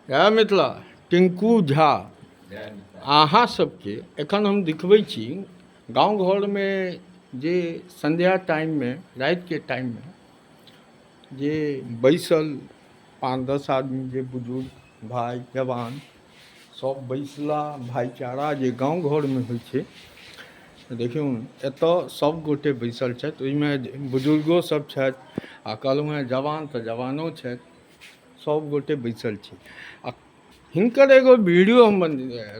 जय मिथिला। टिंकू झा, अहाँ सबके एखन हम दिखबै छी गाँव घरमे जे संध्या टाइममे, रातिके टाइममे जे बैसल 5-10 आदमी, जे बुजुर्ग भाइ जवान सब बैसला, भाईचारा जे गाँव घरमे होइ छै। देखियौ, एतऽ सब गोटे बैसल छथि, ओहिमे बुजुर्गो सब छथि आ कहलहुँ हेँ जवान तऽ जवानो छथि, सब गोटे बैसल छी। आ हिनकर एगो वीडियो हम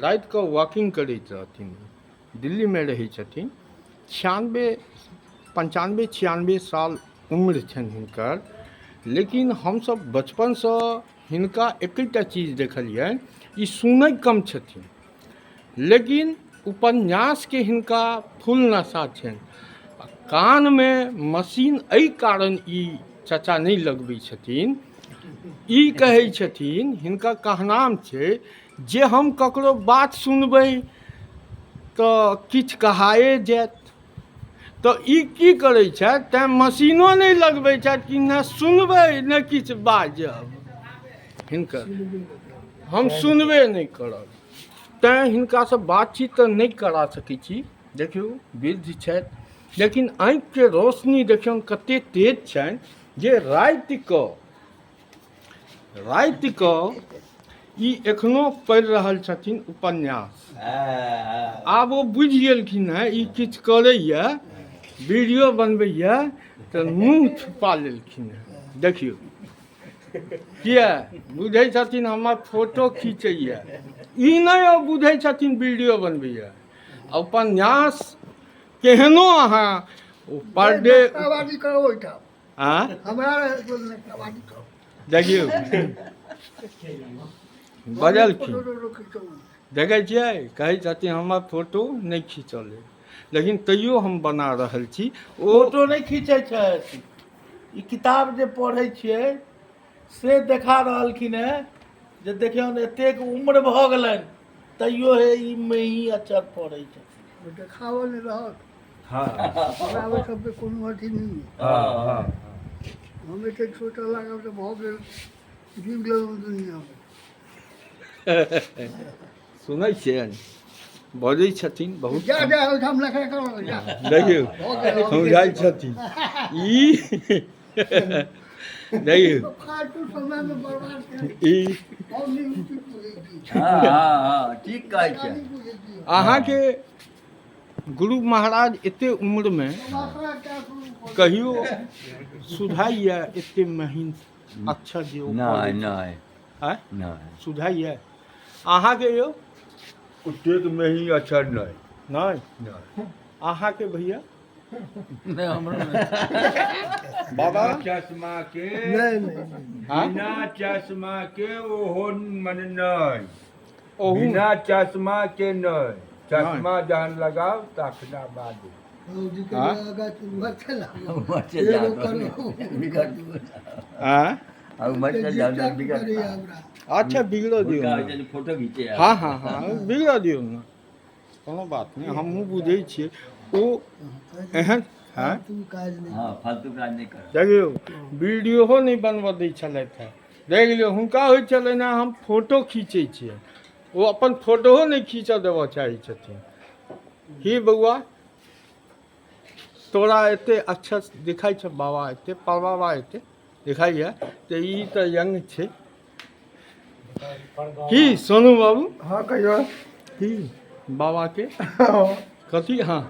रातिकऽ वॉकिंग करैत रहथिन, दिल्लीमे रहै छथिन, 96 95 96 साल उम्र छनि हिनकर। लेकिन हमसब बचपनसँ हिनका एकेटा चीज देखलियनि, ई सुनै कम छथिन लेकिन उपन्यासके हिनका फुल नशा छनि। आ कानमे मशीन एहि कारण ई चचा नहि लगबै छथिन, ई कहै छथिन, हिनकर कहनाम छै जे हम ककरो बात सुनबै तऽ किछु कहाए जायत। तऽ ई की करै छथि, तैँ मशीनो नहि लगबै छथि कि नहि सुनबै नहि किछु बाजब, हिनकर हम सुनबे नहि करब। तैँ हिनकासँ बातचीत तऽ नहि करा सकै छी। देखियौ, वृद्ध छथि लेकिन आँखिके रोशनी देखियौन कते तेज छनि जे रातिकऽ ई एखनो पढ़ि रहल छथिन उपन्यास। आब ओ बुझि गेलखिन हेँ ई किछु करैए, वीडियो बनबैए, तऽ मुँह छुपा लेलखिन हेँ। देखियौ, किया बुझै छथिन हमर फोटो खींचैए, ई नहि ओ बुझै छथिन वीडियो बनबैए। उपन्यास केहनो अहाँ पर डे देखियौ, बजलखिन, देखै छियै, कहै छथिन हमर फोटो नहि खींचल अइ, लेकिन तैयो हम बना रहल छी। ओ फोटो नहि खींचै छथि, ई किताब जे पढ़ै छियै से देखा रहलखिन हेँ जे देखियौ ने, एतेक उम्र भऽ गेलनि तैयो हे ई मेही अक्षर पढ़ै छथिन। देखावल नहि रहत। हमरा ओहि सबके कोनो अथी नहि। हम एतेक सोचऽ लागब तऽ भऽ गेल, जीव गेलहुँ दुनिआँमे। सुनै छियनि, बजै छथिन बहुत। जा जा, ओहिठाम लखा कर जा। देखियौ, भऽ गेल। समझाइ छथिन ई, देखियौ। फालतू समयमे बर्बाद केने ई हम नहि उचित बुझै छी। हँ, ठीक कहै छै। नहि बुझै छी। अहाँके गुरु महाराज एते उम्रमे तमाशा क्या शुरू कऽ कहियो सुधाइए एते महीन अक्षर जे ओ नहि। पढ़ै छै? नहि। आँय? नहि। सुधाइए अहाँके यौ? ओतेक मेही अक्षर नहि। नहि? नहि। अहाँके भैया? नहि, हमरो नहि। बाबा? बिना चश्मा के। नहि नहि। हाँ? बिना चश्मा के ओहो मने नहि। ओहू? बिना चश्मा के नहि, चश्मा जहन लगाओ तखना बाद। भौजीके हाँ? आगाँ उमर छला। उमर से एगो जादा करू। बिगड़ आँय? आ उमर से ज्यादा बिगड़ करैया हमरा। अच्छा, बिगड़ऽ दियौ हुनका ने। होइ छै जे फोटो घीचे। हँ हँ हँ, बिगड़ऽ दियौ ने, कोनो बात नहि, हमहूँ बुझै छियै ओ एहन। हँ। फालतू काज नहि। हँ, फालतू काज नहि करब। देखियौ, वीडियो नहि बनबऽ दै छलथि हेँ। देख लियौ, हुनका होइ छलनि हेँ हम फोटो खींचै छियै, ओ अपन फोटोहो नहि खींचऽ देबऽ चाहै छथिन। की बौआ, तोरा एते अक्षर दिखाइ छौ? बाबा एते परबाबा एते दिखाइए तऽ ई तऽ यंग छै। की सोनू बाबू? हँ, कहियौ। की बाबाके कथी? हँ,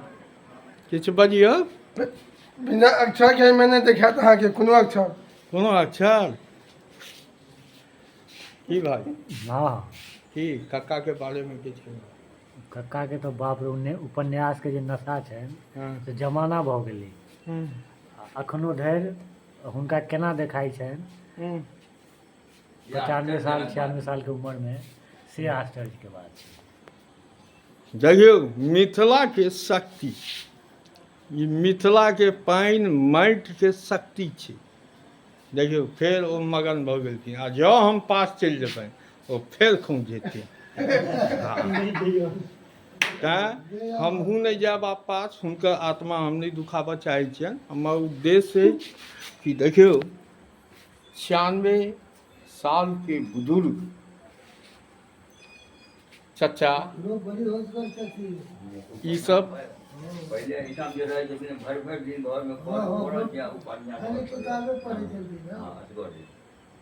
किछु बजियौ। बिना अक्षरके एहिमे नहि देखायत अहाँके कोनो अक्षर। कोनो अक्षर की भाई? हँ। की कक्काके बारेमे किछु कहियौ। कक्काके तऽ बाप रे, उपन्यासके जे नशा छनि से जमाना भऽ गेलै। आ एखनो धरि हुनका केना देखाइ छनि 95 साल 96 सालके उमरमे, से आश्चर्यके बात छै। देखियौ, मिथिलाके शक्ति, ई मिथिलाके पानि माटिके शक्ति छै। देखियौ, फेर ओ मगन भऽ गेलखिन आ जँ हम पास चलि जेबनि, ओ फेर खौंझेथिन। तैँ हमहूँ नहि जायब आब पास, हुनकर आत्मा हम नहि दुखाबऽ चाहै छियनि। हमर उद्देश्य अछि कि देखियौ, 96 सालके बुजुर्ग चचा लोक बड़ी होशगर छथिन। ई सब पहिले एहिठाम जे रहै छलखिन भरि भरि दिन घरमे पढ़ल छै उपन्यास। खाली किताबे पढ़ै छलखिन हँ। हँ, असगरे।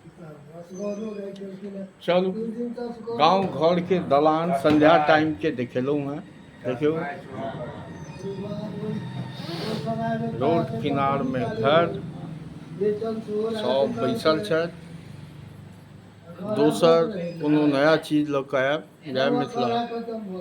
किताब असगरो रहै छलखिन हँ। चलू, दू दिन तऽ असगरो। गाँव घरके दलान संध्या टाइमके देखेलहुँ हेँ। देखियौ, रोड किनारमे घर, सब बैसल छथि। दोसर कोनो नया चीज लऽ कऽ आयब। जय मिथिला। खतम भऽ।